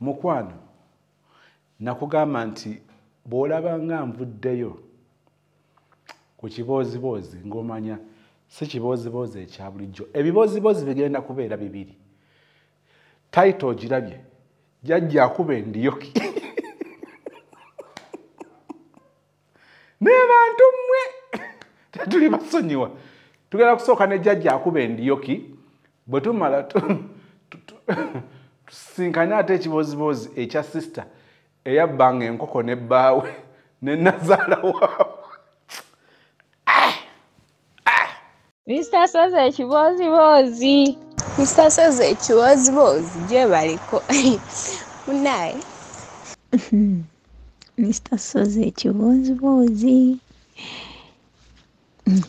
Mukwano, nakugamba nti bw'olaba nga nvuddeyo ku kibooziboozi ng'omanya si kibooziboozi ekya bulijjo. Ebibooziboozi bigenda kubeera bibiri. Title ogirabye, jjajja akuba endiyoki. Ne bantu mmwe tetuli basonyiwa. Tugenda kusooka ne jjajja akuba endiyoki, bwe tumala tusinkane ate ekibooziboozi ekya sister eyabbanga enkoko ne bbaawe ne nnazaala waabwe. Mr. Soze ekibooziboozi. Mr. Soze ekibooziboozi gye baliko. Munnaye. Mr. Soze ekibooziboozi.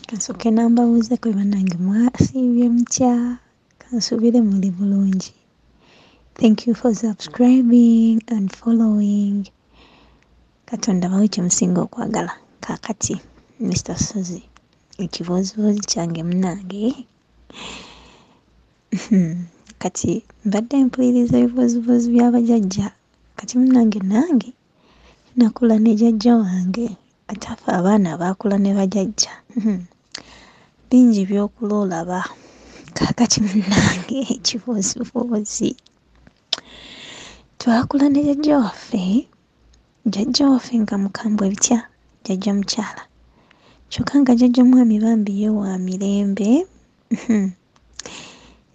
Kansooke nambabuuzeeko bannange mwasiibye mutya? Kansuubire muli bulungi. Thank you for subscribing and following. Katonda bawe kye musinga okwagala. Kaakati Mr. Soze ekibooziboozi kyange munnange. Kati mbadde mpuliriza ebibooziboozi by'abajjajja. Kati munnange nange nakula ne jjajja wange ate ffe abaana baakula ne bajjajja. Bingi by'okula olaba. Kaakati munnange ekibooziboozi. Twakula ne jjajja waffe. Jjajja waffe nga mukambwe bitya, jjajja mukyala. Kyokka nga jjajja mwami bambi ye wa mirembe.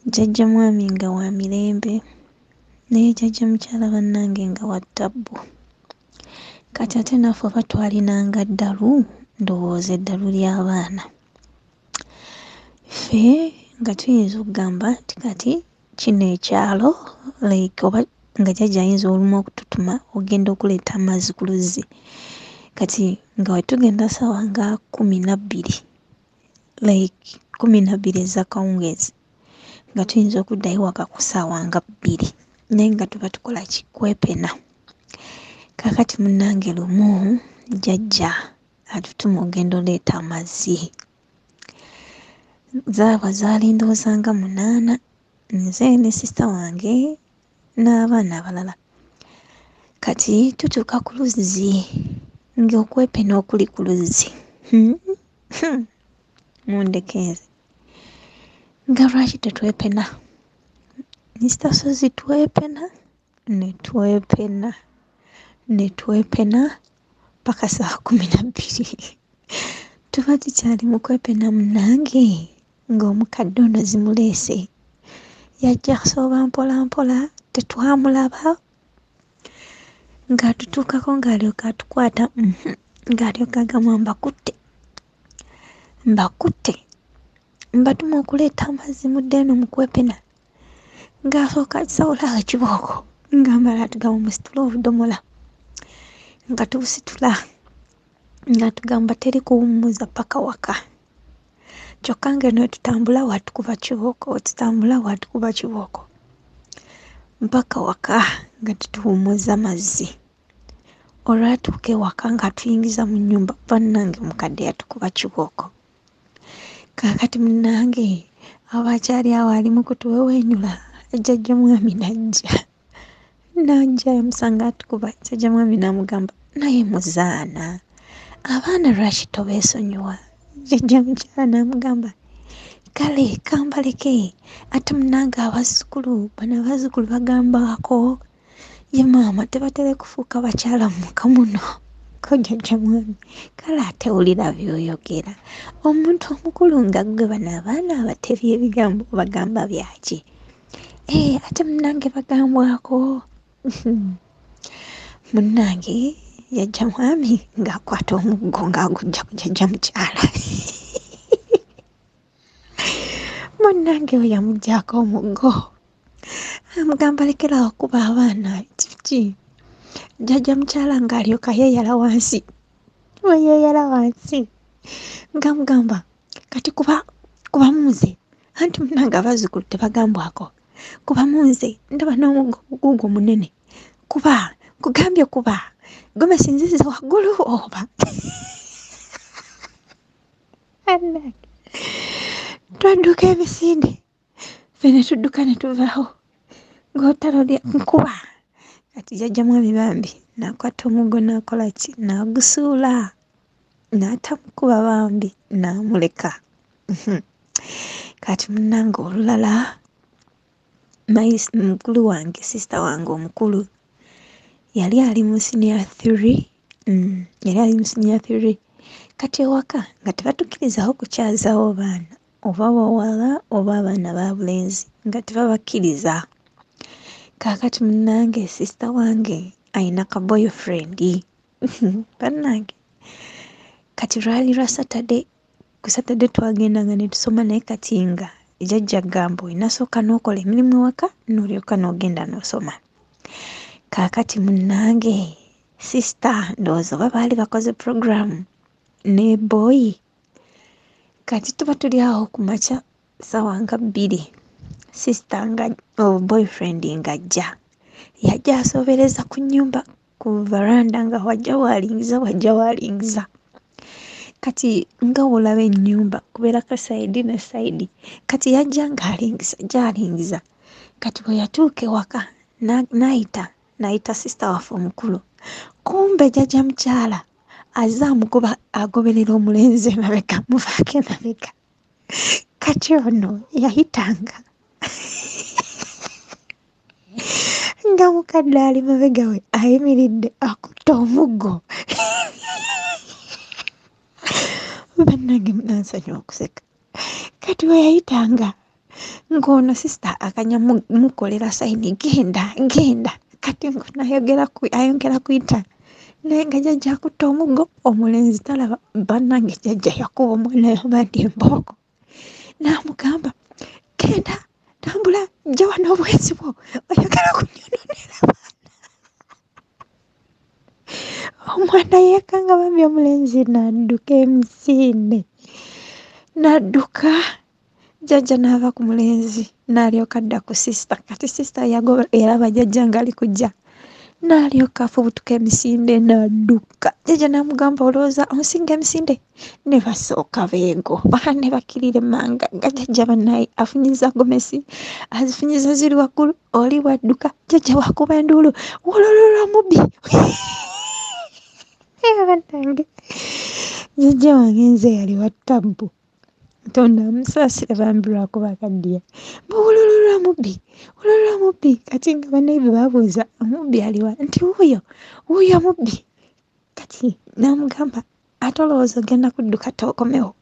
Jjajja mwami nga wa mirembe. Naye jjajja mukyala bannange nga wa ttabbu. Kati ate naffe oba twalinanga ddalu, ndowooza eddalu ly'abaana. Ffe nga tuyinza okugamba nti kati kino ekyalo like oba nga jjajja ayinza olumu okututuma ogenda okuleeta amazzi ku luzzi. Kati nga we tugenda ssaawa nga 12 like 12 ez'akawungeezi nga tuyinza okuddayo waka ku ssaawa nga 2 naye nga tuba tukola ki? Kwepena. Kaakati munnange lumu jjajja atutuma ogenda oleeta amazzi. Zaaba zaali ndowooza nga 8 nze ne sisita wange n'abaana abalala. Kati tutuuka ku luzzi ng'okwepena okuli ku luzzi. Mundeke nze. Nga lwaki tetwepena? Mr. Sozi twepena ne twepena ne twepena paka saa 12. Tuba tukyali mu kwepena munnange ng'omukadde ono zimuleese. Yajja kusooba mpola mpola tetwamulaba. Ng'atutuukako ng'alyoka atukwata ng'alyoka agamba mbakutte. Mbakutte. Mbatuma okuleeta amazzi mudde eno mu kwepena. Ng'asooka akisawula ekibooko ng'amala atugamba musitule obudomola. Nga tubusitula ng'atugamba teri kuwummuza paka waka. Kyokka ng'eno tutambula watukuba kibooko, tutambula watukuba kibooko. Mpaka waka nga tetuwummuza mazzi. Olwatuuka ewaka ng'atuyingiza mu nnyumba bannange mukadde yatukuba kibooko. Kaakati munnange abakyali awo ali mu kutuweweenyula jjajja mwami n'ajja. N'ajja yamusanga atukuba jjajja mwami n'amugamba naye muzaana abaana lwaki tobeesonyiwa? Jjajja mukyala n'amugamba kale kambaleke ate munnange abazzukulu bano abazzukulu bagambako ye maama tebatera kufuuka bakyala muka muno. Ko jjajja mwami kale ate wulira by'oyogera omuntu omukulu nga ggwe bano abaana abatebya ebigambo bagamba byaki? Ate munnange bagambwako. Munnange jjajja mwami ng'akwata omuggo ng'agujja ku jjajja mukyala. Munnange we yamuggyako omuggo amugamba lekera okuba abaana kiki? Jjajja mukyala ng'alyoka yeeyala wansi. We yeeyala wansi ng'amugamba kati kuba munze anti munnange abazzukulu tebagambwako. Kuba munze ndaba n'omuggo gugwo munene. Kuba nkugambye kuba gomesi nzize waggulu oba. Twadduka emisinde ffe ne tudduka ne tuvaawo ng'olutalo nkuba. Kati jjajja mwami bambi n'akwata omuggo n'akola ki, n'agusuula, n'atamukuba bambi n'amuleka. Kati munnange olulala mukulu wange, sister wange omukulu yali ali mu senior 3, yali ali mu senior 3. Kati ewaka nga tebatukkirizawo kukyazaawo baana oba bawala oba abaana ba bulenzi, nga tebabakkiriza. Kaakati munnange sister wange ayina ka boyfriend bannange. Kati lwali lwa Saturday, ku Saturday twagendanga ne tusoma, naye kati nga jjajja agamba olina sooka n'okola emirimu ewaka n'olyoka n'ogenda n'osoma. Kaakati munnange sister ndowooza oba baali bakoze program ne boy. Kati tuba tuli awo ku makya ssaawa nga 2, sister nga boyfriend ng'ajja, yajja asoobereza ku nnyumba ku veranda nga wajja waalingiza wajja waalingiza. Kati nga bw'olaba ennyumba kubeerako sayidi ne sayidi, kati yajja ng'alingiza gy'alingiza. Kati bwe yatuuka ewaka n'ayita sister waffe omukulu, kumbe jjajja mukyala azze amugoba agoberera omulenzi emabega, muvaako emabega. Kati ono yayitanga nga mukadde ali mabega we ayimiridde akutte omuggo. Bannange munansonyiwa okuseka. Kati bwe yayitanga ng'ono sister akanya mukolera sayini genda genda, kati ng'ono ayongera kuyita, naye nga jjajja akutte omuggo, omulenzi talaba. Bannange jjajja yakuba omwana yabadde embooko n'amugamba genda tambula jja wano obwenzi bwo oyagala kunyonoonera baana. Omwana yeekanga bambi omulenzi n'adduka emisinde, n'adduka. Jjajja n'ava ku mulenzi n'alyoka adda ku sister. Kati sister yalaba jjajja ng'ali kujja, n'alyoka afubutuka emisinde n'adduka. Jjajja n'amugamba olowooza onsinga emisinde? Ne basooka beegoba ne bakkirira emmanga nga jjajja bannaye afunyiza gomesi, azifunyiza ziri waggulu, oli bw'adduka jjajja bw'akuba enduulu wolololo mubbi. Bannange jjajja wange nze yali wa ttabbu, Katonda amusaasire bambi lwakuba akaddiya. Wolololo mubbi, wolololo mubbi. Kati nga bannaye bwe babuuza omubbi aliwa, nti wuuyo wuuyo mubbi. Kati n'amugamba ate olowooza ogenda kudduka tookomewo.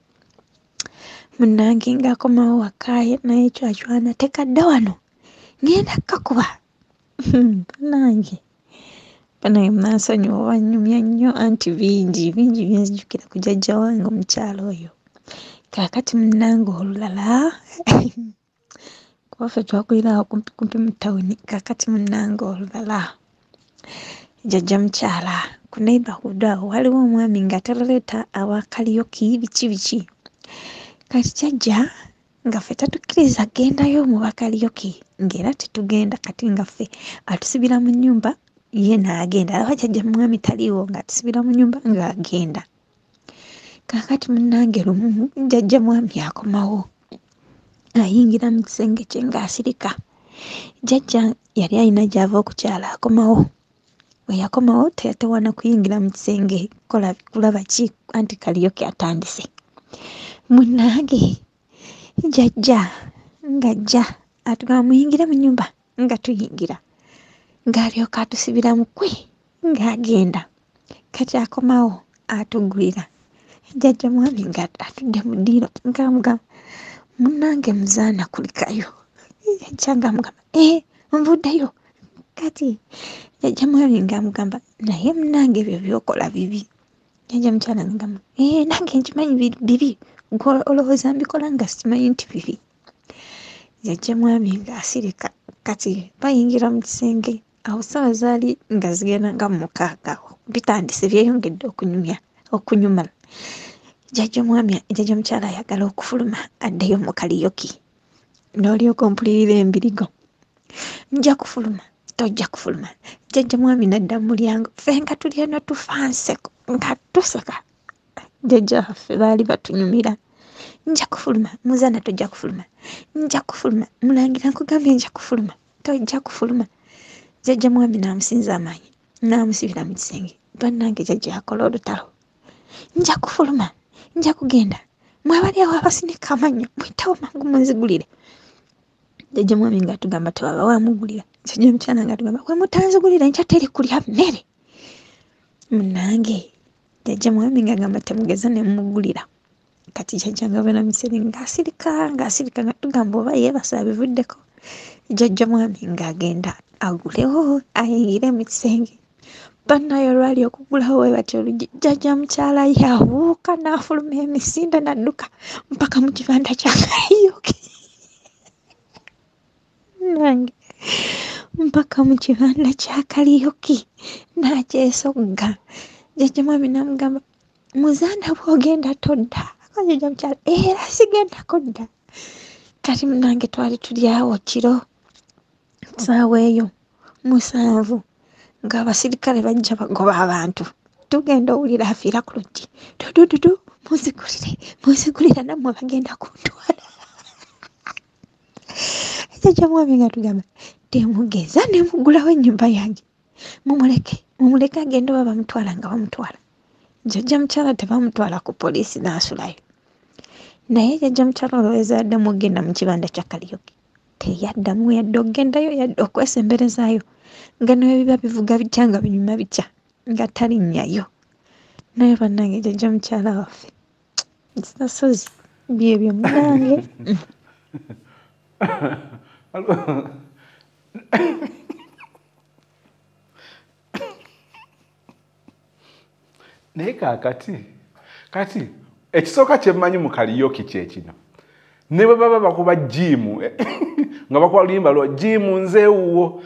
Munnange ng'akomawo waka naye cwacwana tekadda wano, ngenda kkakuba. Bannange bannange munansonyiwa oba nnyumya nnyo, anti bingi bingi bye nzijukira ku jjajja wange omukyala oyo. Kaakati munnange olulala kuba ffe twakulira awo kumpi kumpi mu ttawuni. Kaakati munnange olulala jjajja mukyala ku neighborhood awo waliwo omwami ng'ataleeta aba karaoke biki biki. Kati jjajja nga ffe tatukkiriza kgendayo mu ba karaoke, ng'era tetugenda. Kati nga ffe atusibira mu nnyumba ye n'agenda. Alaba jjajja mwami taliiwo ng'atusibira mu nnyumba ng'agenda. Kaakati munnange lumu jjajja mwami akomawo ayingira mu kisenge kye ng'asirika. Jjajja yali alina gy'ava okukyala akomawo. Bwe yakomawo teyatewaana kuyingira mu kisenge kulaba ki anti karaoke atandise. Munnange jjajja ng'ajja atugamba muyingire mu nnyumba, nga tuyingira, ng'alyoka atusibira mu kwe ng'agenda. Kati akomawo atuggulira. Jjajja mwami nga atudde mu ddiiro ng'amugamba munnange muzaana kulikayo. Jjajja ng'amugamba nvuddeyo. Kati jjajja mwami ng'amugamba naye munnange ebyo by'okola bibi. Jjajja mukyala ng'amugamba nange nkimanyi bibi, ggwe olowooza mbikola nga simanyi nti bibi. Jjajja mwami ng'asirika. Kati bayingira mu kisenge awo ssaawa zaali nga zigenda nga 6 awo bitandise byeyongedde okunyuma. Jjajja mwami jjajja mukyala ayagala okufuluma addeyo mu karaoke, n'olyoka ompulirira embirigo, nja kufuluma tojja kufuluma. Jjajja mwami n'adda mu mulyango, ffe nga tuli eno tufa nseko nga tuseka. Jjajja waffe baali batunyumira. Nja kufuluma muzaana tojja kufuluma, nja kufuluma mulangira nkugambye nja kufuluma tojja kufuluma. Jjajja mwami n'amusinza amaanyi n'amusibira mu kisenge. Bannange jjajja yakola olutalo. Nja kufuluma, nja kugenda, mwabali awo abasinika amannyo muyitawo mangu munzigulire. Jjajja mwami ng'atugamba tewaba wamugulira. Jjajja mukyala ng'atugamba we mutanzigulira nkya teri kulya mmere. Munnange jjajja mwami ng'agamba temugeza ne mumugulira. Kati jjajja nga bwena misiri ng'asirika ng'asirika nga tugamba oba yeebase abivuddeko. Jjajja mwami ng'agenda agulewo ayingire mu kisenge. Bannaye olwali okugulawo we batyo oluggi, jjajja mukyala yabuuka n'afuluma emisinde n'adduka mpaka mu kibanda kya Kariuki. Nange mpaka mu kibanda kya Kariuki n'akyesogga. Jjajja mwami n'amugamba muzaana bw'ogenda todda. Jjajja mukyala era sigenda kudda. Kati munnange twali tuli awo kiro ssaawa eyo 7 ng'abasirikale bajja bagoba abantu. Tugenda owulira afiira ku luggi, dudududu munzigulire munzigulire nammwe bagenda kuntwala. Jjajja mwami nga tugamba temugeza ne muggulawo ennyumba yange, mumuleke mumuleke agende oba bamutwala nga bamutwala. Jjajja mukyala tebamutwala ku poliisi n'asulayo. Naye jjajja mukyala olowooza yaddamu okugenda mu kibanda kya Kariuki? Teyaddamu yadde okugendayo yadde okwesemberezaayo, nga ne biba bivuga bitya nga binyuma bitya nga talinnyayo. Naye bannange jjajja mukyala waffe Mr. Byebyo munnange. Naye kaakati kati ekisooka kye mmanyi mu Kariuki kye kino, ne bwe baba bakuba jiimu nga bakuba luyimba lwa jiimu nze wuwo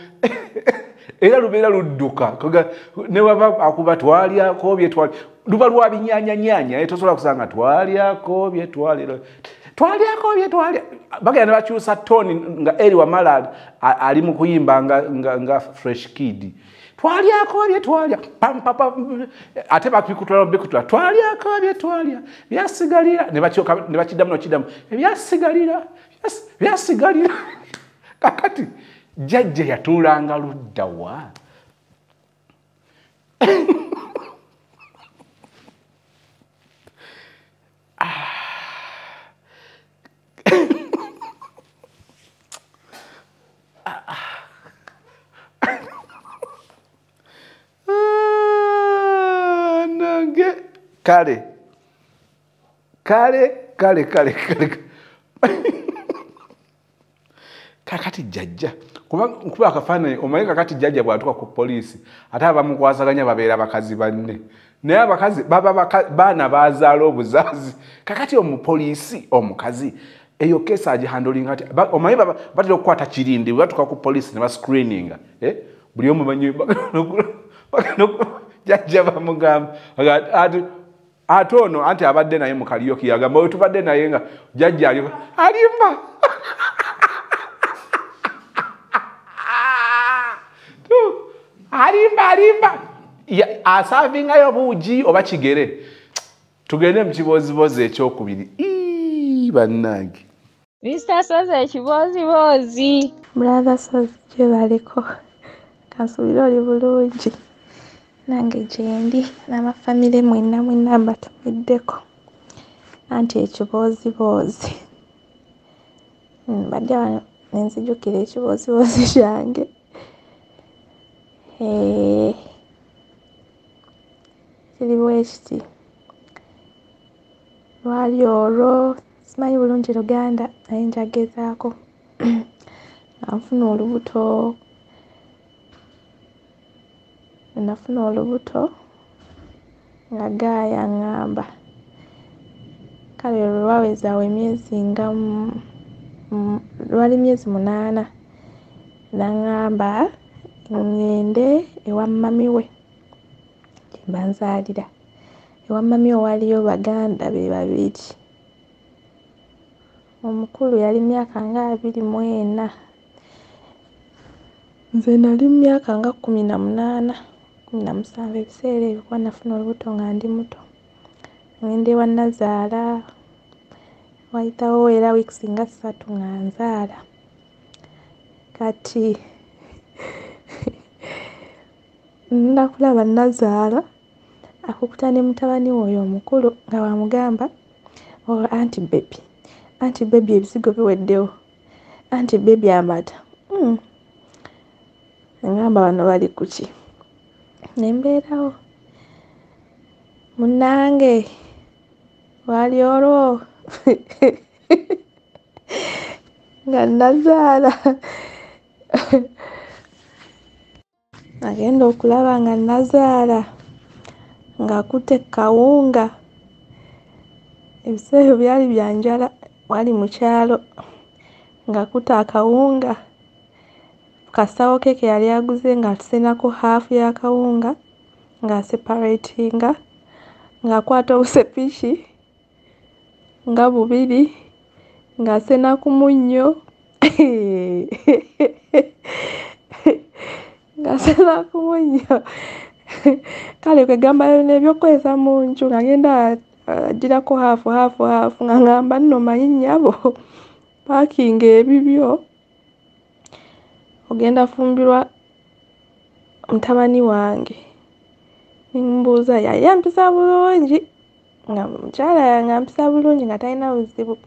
era lubeera ludduka. Ne baba akuba twalyako bye twali, luba lwa binyaanyanyaanya, tosobola kusanga twalyako bye twali, twalyako bye twalya. Bagenda ne bakyusa toni nga Eri Wamala ali mu kuyimba nga Fresh Kid. Twalyako bye twalya pam pam pam, ate bakikutula bikutula twalyako bye twalya byasigalira, ne bakyoka ne bakiddamu n'okiddamu ebyasigalira byasigalira. Kakati jjajja yatuulanga ludda wa? Nange kale kale kale kale kale. Kakati jjajja kuba akafaananyi omanyi, kakati jjajja bw'atuuka ku poliisi ate abamukwasaganya babeera bakazi banne, naye abakazi baba baana bazaala obuzaazi. Kakati omupoliisi omukazi eyo keesi agihandolinga ati omanyi batera okukwata kirindi bwe batuuka ku poliisi ne bascreeninga buli omu manyi jjajja bamugamba ate ono anti abadde naye mu Kariuki yagamba we tubadde naye nga jjajja alimba alimba alimba asaavingayo buugi oba kigere. Tugende mu kibozibozi ekyokubiri. Bannange Mr. Sozi ekibozibozi. Brother Sozi gyebaleko, kansuubire oli bulungi. Nange gyendi n'abafamire mwenna mwenna mbatumiddeko. Anti ekibooziboozi mbadde wano ne nzijukira ekibooziboozi kyange. Kiri bwe kiti, lwali olwo simanyi bulungi Luganda naye njagezaako. Nga nfuna olubuto, nafuna olubuto nga gaaya ŋŋamba kale olwo lwawezaawo emyezi nga lwali myezi 8, n'aŋŋamba ŋŋende ewa mami we gye mba nzaalira. Ewa mami we waaliyo baganda be babiri, omukulu yali myaka nga 24, nze nali myaka nga 18 17 ebiseera ebyo kuba nafuna olubuto nga ndi muto. Ŋŋenda ewa nnazaala, wayitawo era weeks nga 3 nga nzaala. Kati Ngenda kulaba nnazaala akukuta ne mutabani we oyo omukulu nga bw'amugamba, "Oh, anti baby, anti baby ebizigo biweddewo, anti baby amata." Ngamba bano bali ku ki? Ne mbeerawo. Munnange lwali olwo nga nnazaala agenda okulaba nga nnazaala ng'akutte kawunga. Ebiseera ebyo byali bya njala, wali mu kyalo, ng'akutte akawunga ku kasawo ke ke yali aguze ng'asenako haafu y'akawunga ng'aseparatinga, ng'akwata obusepiki nga bubiri ng'asena ku munnyo ng'asena ku munnyo. Kale kwegamba n'ebyokukozesa mu nju ng'agenda agirako haafu haafu haafu, nga ngamba nno manyi nnyabo paakinga ebibyo ogenda fumbirwa mutabani wange. Ne mmubuuza yali ampisa bulungi, nga mukyala yange ampisa bulungi nga talina buzibu.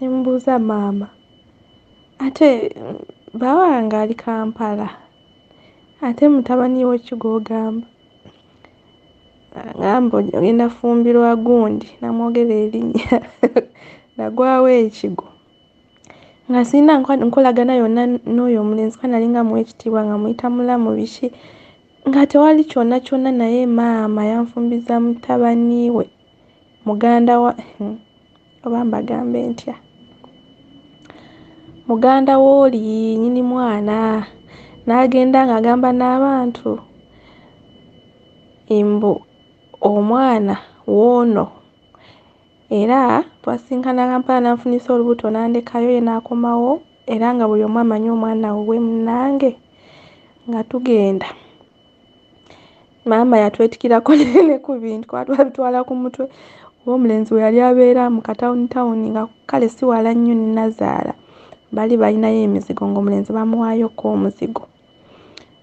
Ne mmubuuza maama, ate bba wange ali Kampala, ate mutabani wo ki gw'ogamba? Ngamba ogenda fumbirwa gundi, namwogera erinnya nagwawo ekigwo. Nga sirina nkolagana yonna n'oyo omulenzi kuba nali nga mmuwa ekitiibwa nga mmuyita mulamu biki, nga tewali kyonna kyonna, naye maama yanfumbiza mutabani we muganda wa oba mbagambe ntya, muganda w'oli nnyini mwana, n'agenda ng'agamba n'abantu mbu omwana w'ono. Era twasinkana Kampala n'anfunisa olubuto n'andekayo ye n'akomawo, era nga buli omu amanyi omwana wuwe munnange nga tugenda. Maama yatwetikirako ne ku bintu kuba twabitwala ku mutwe, kuba omulenzi we yali abeera mu katawunitawuni nga kale si wala nnyo ne nnazaala, baali balinayo emizigo ng'omulenzi bamuwaayokko omuzigo.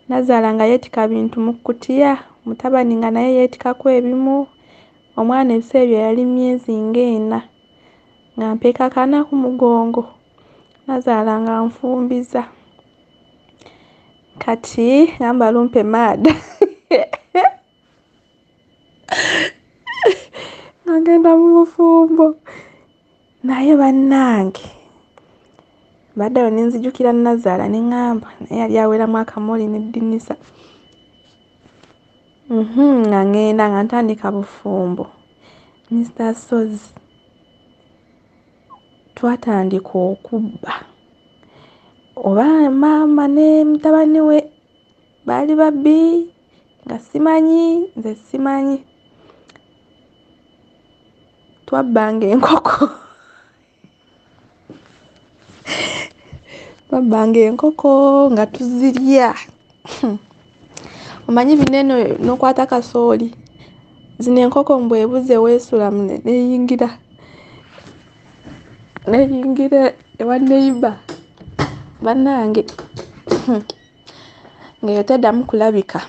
Nnazaala nga yeetika bintu mu kkutiya, mutabani nga naye yeetikako ebimu. Omwana ebiseera ebyo yali myezi ng'ena, nga mpeeka kaana ku mugongo, nnazaala nga nfumbiza. Kati ngamba lumpe maada nga ngenda mu bufumbo. Naye bannange mbadde awo ne nzijukira nnazaala ne ŋŋamba naye yali aweramu akamoli n'eddinisa. Nga ŋŋenda nga ntandika bufumbo. Mr. Ssozi twatandika okubba, oba maama ne mutabani we baali babbi nga simanyi, nze simanyi. Twabbanga enkoko twabbanga enkoko nga tuzirya. Omanyi bino eno n'okwata kasooli, zino enkoko mbu ebuze weesula neyingira ewa neighbour. Bannange ng'eyo teddamu kulabika.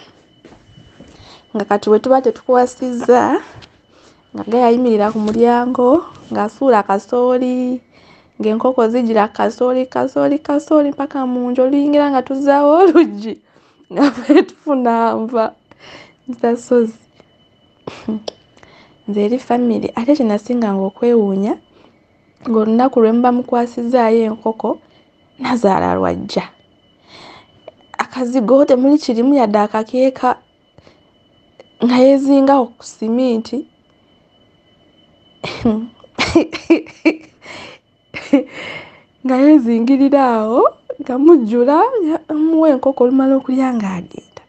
Nga kati bwe tuba tetukwasizza, nga guy ayimirira ku mulyango ng'asuula kasooli, ng'enkoko zijjira kasooli kasooli kasooli mpaka mu nju, oluyingira nga tuzzaawo oluggi nga ffe tufuna nva. Mr. Ssozi nze eri family ate kye nasinganga okwewuunya ng'olunaku lwe muba mukwasizzaayo enkoko nnazaala lw'ajja. Akazigo temuli kirimu yadde akakeeka, nga yeezingawo ku siminti. Nga yeezingirira awo nga mujjula muwa enkoko olumala okulya ng'agenda.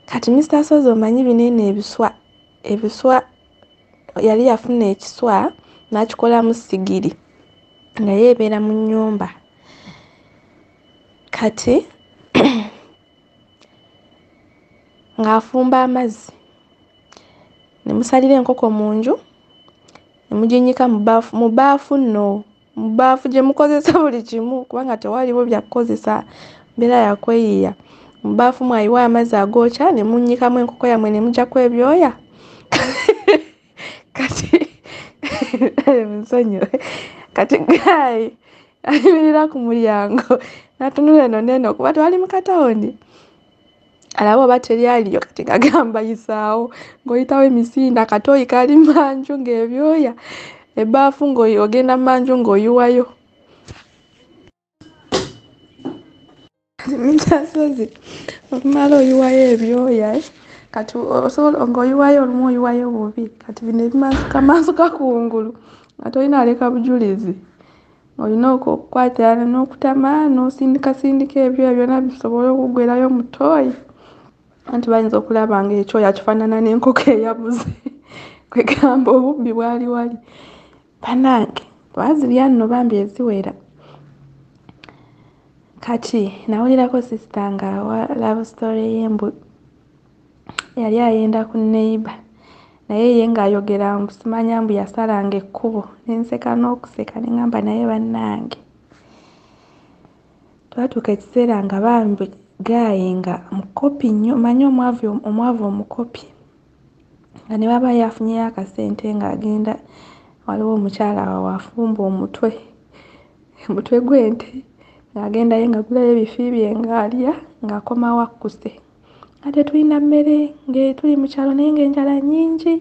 Kati Mr. Ssozi omanyi bino eno ebiswa, ebiswa yali yafuna ekiswa n'akikolamu ssigiri nga ye ebeera mu nnyumba. Kati ng'afumba amazzi ne musalira enkoko mu nju ne muginnyika mu bbaafu, mu bbaafu nno, mu bbaafu gye mukozesa buli kimu kubanga tewaliwo bya kukozesa, mbeera ya kweyiiya. Mu bbaafu mwayiwa amazzi agookya ne munnyikamu enkoko yammwe ne muggyako ebyoya. Kati nsonyiwe. Kati guy ayimirira ku mulyango n'atunula eno n'eno kuba twali mu katawuni, alabe oba teri aliyo. Kati ng'agamba yisaawo, ng'oyitawo emisinde, akatooyi kali mmanju ng'ebyoya, ebbaafu ng'ogenda mmanju ng'oyiwayo. Mitasozi olumala oyiwayo ebyoya, kati osobola ng'oyiwayo olumu oyiwayo bubi. Kati bino ebimansukamansuka kungulu nga tolina aleka bujulizi, olina okukwatira n'okutama n'osindikasindika ebyoya byonna bisobole okuggwerayo mu ttooyi, anti bayinza okulaba ng'ekyoya kifaanana n'enkoko eyabuze. Kwegamba obubbi bwali wali. Bannange twazirya nno bambi eziwera. Kati nawulirako sisita ng'awa love story ye, mbu yali ayenda ku neighbour, naye ye ng'ayogera mbu simanya mbu yasalanga ekkubo. Ne nseka n'okuseka ne ŋŋamba naye bannange. Twatuuka ekiseera nga bambi guy nga mukopi nnyo, omanyi omwavu omukopi, nga ne bw'aba yafunyeyo akasente ng'agenda, waliwo omukyala afumba omutwe gw'ente, ng'agendayo ng'agulayo ebifi bye ng'alya, ng'akomawo akkuse. Nga tetulina mmere, nga tuli mu kyalo naye ng'enjala nnyingi,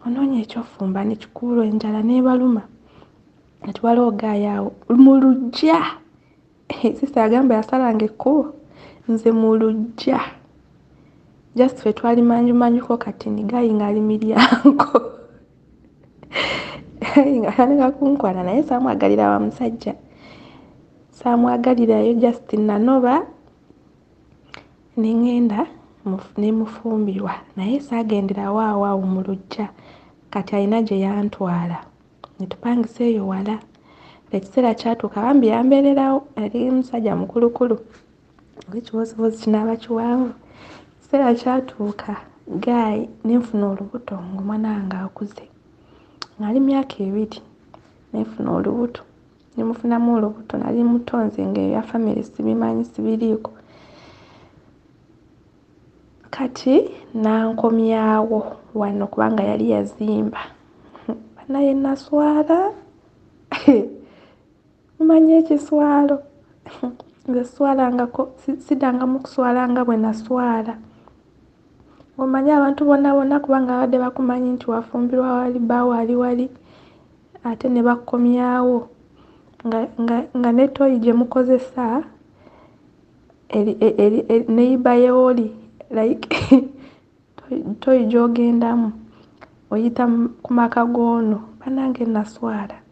onoonya eky'ofumba ne kikubulwa enjala n'ebaluma. Kati waliwo guy awo mu luggya, sisita yagamba yasalanga ekkubo, nze mu luggya. Just ffe twali manjumanjuko katini, guy ng'ali miryango. Ng'atandika kunkwana naye saamwagalira wa musajja, saamwagalirayo, just nanoba ne ŋŋenda ne mufumbirwa, naye saagenderawo awo awo mu luggya. Kati alina gye yantwala ne tupangisa eyo wala. Ekiseera kyatuuka bambi yambeererawo, yali musajja mukulukulu, ng'ekibooziboozi kinaaba kiwanvu. Ekiseera kyatuuka guy ne nfuna olubuto ng'omwana wange akuze, ng'ali myaka 2, ne nfuna olubuto, ne mufunamu olubuto. Nali muto nze ng'ebya famire sibimanyi, sibiriiko. Kati n'ankomyawo wano kubanga yali yazimba. Bannaye naswala, mumanyi ekiswalo, nze swalangako, siddangamu kuswala nga bwe naswala. Omanyi abantu bonna bonna kubanga babadde bakumanyi nti wafumbirwa wali, bbaawo ali wali, ate ne bakkomyawo nga ne ttooyi gye mukozesa neighbour y'oli, like ttooyi gy'ogendamu oyita ku maka g'ono. Bannange naswala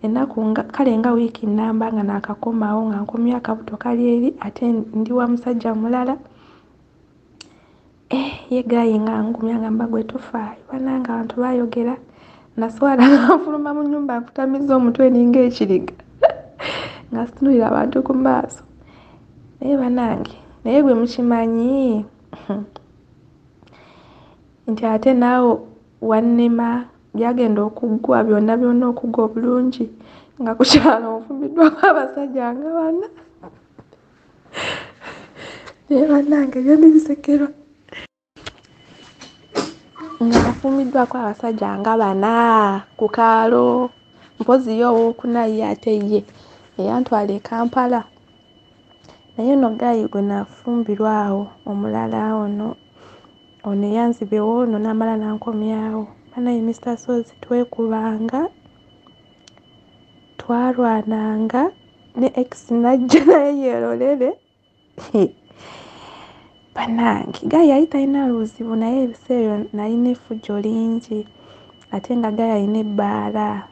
ennaku nga kale nga wiiki nnamba nga naakakomawo, nga nkomye akabuto kali eri, ate ndi wa musajja mulala. Ye guy nga ngumya ngamba gwe tofaayo. Bannange abantu baayogera, naswala nga nfuluma mu nnyumba nkutamizza omutwe ninga ekiriga, nga situnuulira abantu ku maaso. Naye bannange, naye gwe mukimanyi nti ate naawe wannema byagenda okuggwa byonna byonna okuggwa obulungi, nga ku kyalo nfumbiddwako abasajja nga bana. Naye bannange byonna bisekerwa, nga nfumbiddwako abasajja nga bana ku kaalo, mpozzi ye owookuna ye ate ye eyantwala e Kampala. Naye nno guy gwe nafumbirwa awo omulala ono eyanziba ew'ono n'amala n'ankomyawo. Bannaye Mr. Sozi twekubanga, twalwananga, ne ex n'ajja naye yeerolere. Bannange guy yali talina buzibu, naye ebiseera ebyo nalina effujjo lingi, ate nga guy alina ebbaala.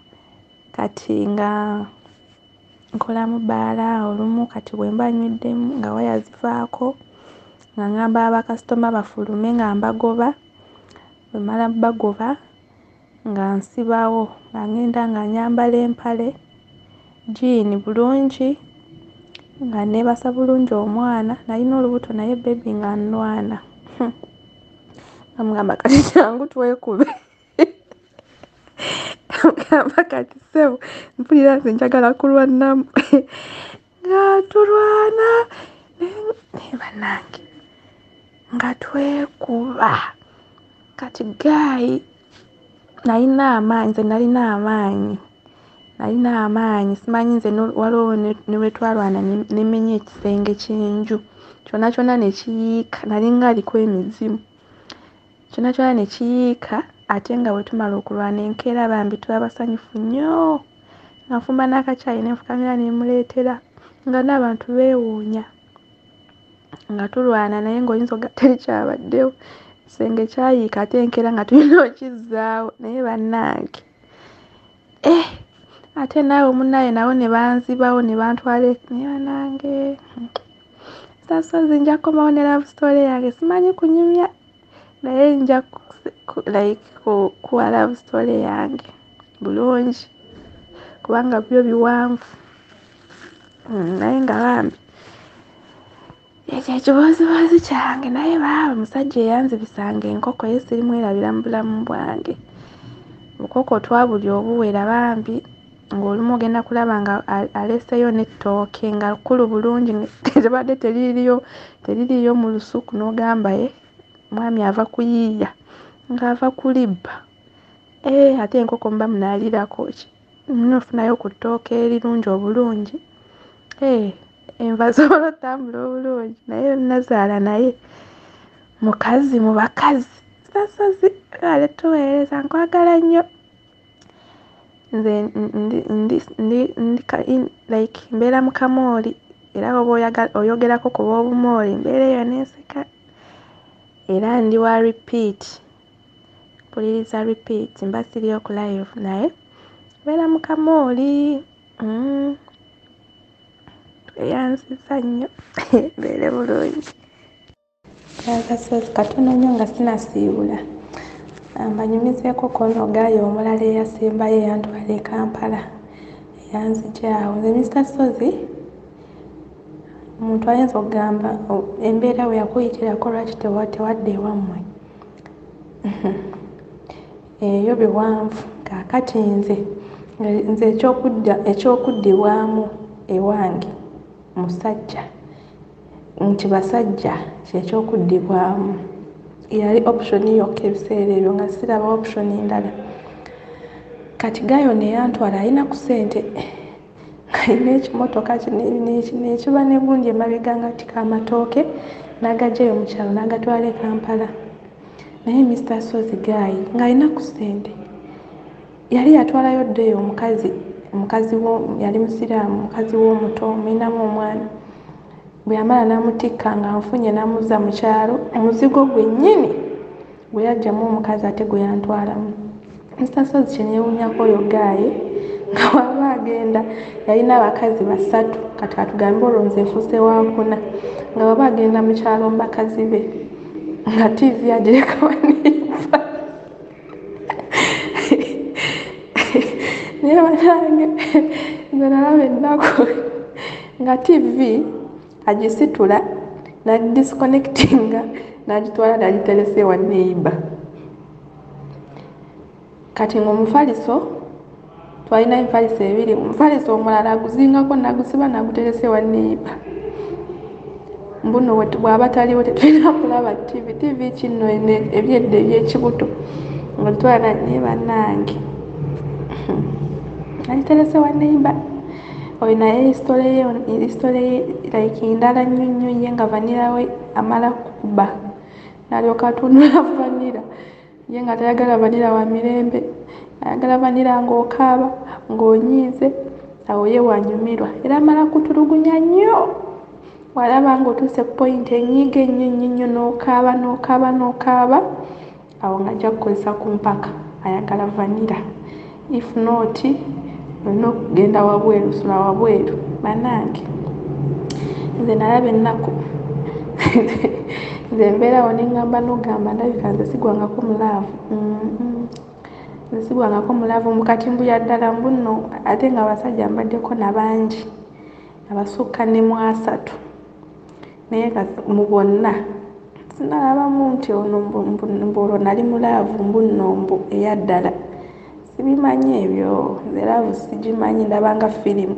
Kati nga nkolamu bbaala olumu, kati bwe mba nyweddemu nga waya zivaako, nga ŋŋamba abakasitoma bafulume nga mbagoba. Bwe mmala bagoba nga nsibawo, nga ŋŋenda nga nnyambala empale jiini bulungi, nga neebasa bulungi omwana. Nalina olubuto naye bebi nga nnwana. Nga mugamba kati jangu twekube. Mugamba kati ssebo mpulira nze njagala kulwanamu. Nga tulwana naye bannange. Nga twekuba. Kati guy nalina amaanyi, nze nalina amaanyi. Nalina amaanyi, simanyi nze waliwo ne bwe twalwana ne mmenya ekisenge ky'enju. Kyonna kyonna ne kiyiika, nalinga aliko emizimu. Kyonna kyonna ne kiyiika ate nga bwe tumala okulwana enkeera bambi tuba basanyufu nnyo. Nga nfumba n'akacaayi ne nfukamira ne mmuleetera nga n'abantu beewuunya. Nga tulwana naye ng'oyinza ogamba teri kyabaddewo. Ekisenge kyayiika ate enkeera nga tulina okizzaawo naye bannange. Ate naawe munnaaye nabo ne banzibawo ne bantwala naye bannange. Sasozi nja kukomawo ne love story yange simanyi kunyumya naye nja like kuwa love story yange bulungi kubanga byo biwanvu. Naye nga bambi ekyo ekibooziboozi kyange naye baaba musajja eyanzibisanga enkoko ye sirimwerabira mu bulamu bwange. Bukoko twabulya obuwera bambi ng'olumu ogenda kulaba nga aleseeyo n'ettooke nga kkulu bulungi tebadde teririiyo mu lusuku n'ogamba ye mwami ava kuyiiya ng'ava kulibba. Ate enkoko muba munaalirako ki? Munofunayo ku ttooke erirungi obulungi. Enva zobola ottambula obulungi naye nazaala naye mukazi mu bakazi. Sasozi ale tuweereza nkwagala nnyo. Nze ndi like mbeera mu kamooli era oba oyogerako ku b'obumooli mbeera eyo n'enseka. Era ndi wa repeat, mpuliriza repeat mba siriyo ku live naye mbeera mu kamooli. Tweyanzizza nnyo mbeere bulungi. Sasozi katono nnyo nga sinasiibula. Mbanyumizeeko kono gaayo omulala eyasembayo eyantwala e Kampala eyanzigya awo. Nze Mr. Sozi omuntu ayinza okugamba embeera we yakuyitirako lwaki tewadda ewammwe. Eyo biwanvu. Kaakati nze ekyokuddibwamu ewange musajja nti basajja kyekyokuddibwamu. Yali option yokka ebiseera ebyo nga siraba option ndala. Kati gayo neyantwala alina ku ssente alina ekimotoka nekiba ne gundi emabega nga tika amatooke n'agaggyayo mu kyalo n'agatwala e Kampala. Naye Mr. Sozi guy ng'alina ku ssente yali yatwalayo dda eyo omukazi yali musiraamu, mukazi w'omuto mulinamu omwana. Bwe yamala n'amutikka nga nfunye n'amuzza mu kyalo, omuzigo gwennyini gwe yaggyamu omukazi ate gwe yantwalamu. Mr. Sozi kye neewuunyako oyo guy nga bw'aba agenda yalina abakazi basatu, kati katugambe olwo nze nfuuse waakuna, nga bw'aba agenda mu kyalo mu bakazi be nga TV agireka waniifa. Naye bannange nze nalaba ennaku nga TV agisitula n'agidisconnectinga n'agitwala n'agiteresa ewa neighbor. Kati ng'omufaliso twalina emifaliso ebiri, omufaliso omulala aguzingako n'agusiba n'aguteresa ewa neighbor. Mbuno bw'aba taliwo tetulina kulaba TV, TV kino ebyedda eby'ekibuto nga tutwala naye bannange. Agiteresa ewa neighbor. Oyo naye history ye like ndala nnyo nnyo ye nga vanilla we amala kukuba n'alyoka atunula vanilla. Ye nga tayagala vanilla wa mirembe, ayagala vanilla ng'okaaba ng'onyiize, awo ye wanyumirwa. Era amala kutulugunya nnyo. Walaba ng'otuuse ku point enyiga ennyo nnyo nnyo n'okaaba n'okaaba n'okaaba, awo ng'ajja kukozesa ku mpaka ayagala vanilla. If not, olina okugenda wabweru, sula wabweru. Bannange nze nalaba ennaku. Nze mbeerawo ne ŋŋamba n'ogamba ndabika nze sigwangako mu love. Nze sigwangako mu love mbu kati mbuya ddala mbu nno ate nga abasajja mbaddeko na bangi abasukka ne mu asatu. Naye mu bonna sinalabamu nti ono mbu olwo nali mu love mbu nno mbu eya ddala. Sibimanyi ebyo, nze love sigimanyi ndaba nga firimu.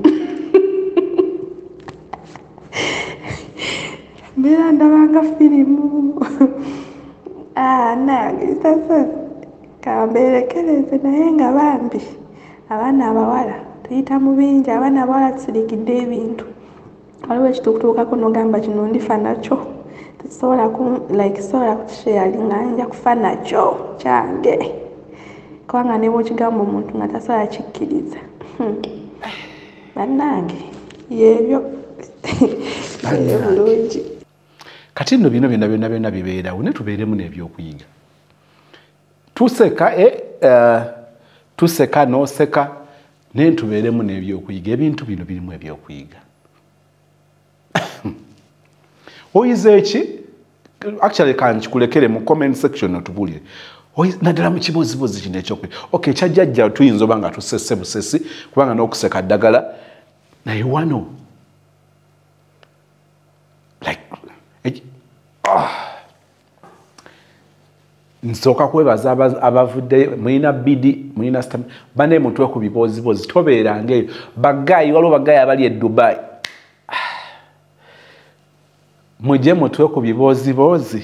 Mbeera ndabanga firimu. Nange Mr. Kambeerekereze, naye nga bambi abaana abawala tuyita mu bingi, abaana abawala tusirikidde ebintu. Waliwo ekitukutuukako n'ogamba kino ndifa nakyo, tekisobola like sobola kukisharinga, nja kufa nakyo kyange, kubanga ne bw'okigamba omuntu nga tasobola kikkiriza. Bannange yebyo bulungi. Kati nno bino byonna byonna byonna bibeerawo, ne tubeeremu n'ebyokuyiga. Tuseka tuseka n'oseka, naye tubeeremu n'ebyokuyiga. Ebintu bino birimu ebyokuyiga. Oyize eki? Actually kankikulekere mu comment section otubuulire. Naddala mu kibozibozi kino ekyokuyiga. Okay, kyajjajja tuyinza oba nga tusese busesi kubanga n'okuseka ddagala, naye wano like nsooka kwebaza abavuddeyo. Mulina bidi, mulina bane mutwe ku bibozibozi, tobeeranga eyo. Bagaayi, waliwo bagaayi abali e Dubai, mujje mutwe ku bibozibozi.